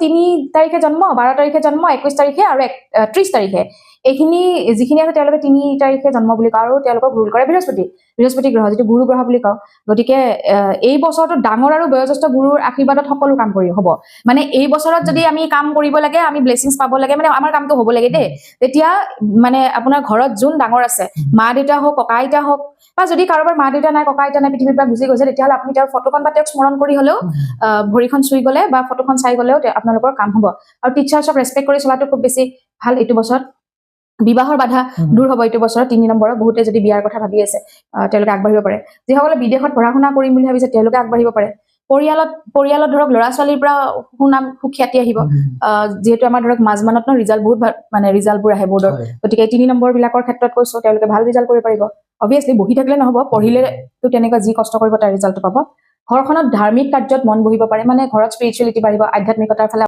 3 তাৰিখে জন্ম, 12 তাৰিখে জন্ম, 21 তাৰিখে আৰু 30 তাৰিখে, এইখিনি যিখিনি আছে, তেওঁলোকে 3 তাৰিখে জন্ম বুলি কওঁ আৰু তেওঁলোকক ৰুল কৰে বৃহস্পতি, বৃহস্পতি গ্ৰহ, যিটো গুৰু গ্ৰহ বুলি কওঁ। গতিকে এই বছৰটো ডাঙৰ আৰু বয়োজ্যেষ্ঠ গুৰুৰ আশীৰ্বাদত সকলো কাম কৰি হ'ব। মানে এই বছৰত যদি আমি কাম কৰিব লাগে, আমি ব্লেছিংছ পাব লাগে, মানে আমাৰ কামটো হ'ব লাগে দেই, তেতিয়া মানে আপোনাৰ ঘৰত যোন ডাঙৰ আছে, মা দেউতা হওক, ককা আইতা হওক, বা যদি কাৰোবাৰ মা দেউতা নাই, ককা আইতা নাই, পৃথিৱীৰ পৰা গুচি গৈছে, তেতিয়াহ'লে আপুনি তেওঁৰ ফটোখন বা তেওঁক স্মৰণ কৰি হ'লেও ভৰিখন চুই গ'লে বা ফটোখন চাই গ'লেও আপোনালোকৰ কাম হ'ব। আৰু টিচাৰ্ছক ৰেচপেক্ট কৰি চলাটো খুব বেছি ভাল এইটো বছৰত। বিবাহৰ বাধা দূৰ হ'ব এইটো বছৰত। 3 নম্বৰৰ বহুতে যদি বিয়াৰ কথা ভাবি আছে, তেওঁলোকে আগবাঢ়িব পাৰে। যিসকলে বিদেশত পঢ়া শুনা কৰিম বুলি ভাবিছে, তেওঁলোকে আগবাঢ়িব পাৰে। পৰিয়ালত ধৰক ল'ৰা ছোৱালীৰ পৰা সুনাম, সুখ্যাতি আহিব। যিহেতু আমাৰ ধৰক মাজমানত ন ৰিজাল্ট বহুত ভাল, মানে ৰিজাল্টবোৰ আহে বৰ্ডৰ। গতিকে এই 3 নম্বৰ বিলাকৰ ক্ষেত্ৰত কৈছো, তেওঁলোকে ভাল ৰিজাল্ট কৰিব পাৰিব। অভিয়াছলি বহি থাকিলে নহ'ব, পঢ়িলেতো তেনেকুৱা যি কষ্ট কৰিব তাৰ ৰিজাল্টটো পাব। ঘৰখনত ধাৰ্মিক কাৰ্যত মন বহিব পাৰে, মানে ঘৰত স্পিৰিচুৱেলিটি বাঢ়িব, আধ্যাত্মিকতাৰ ফালে।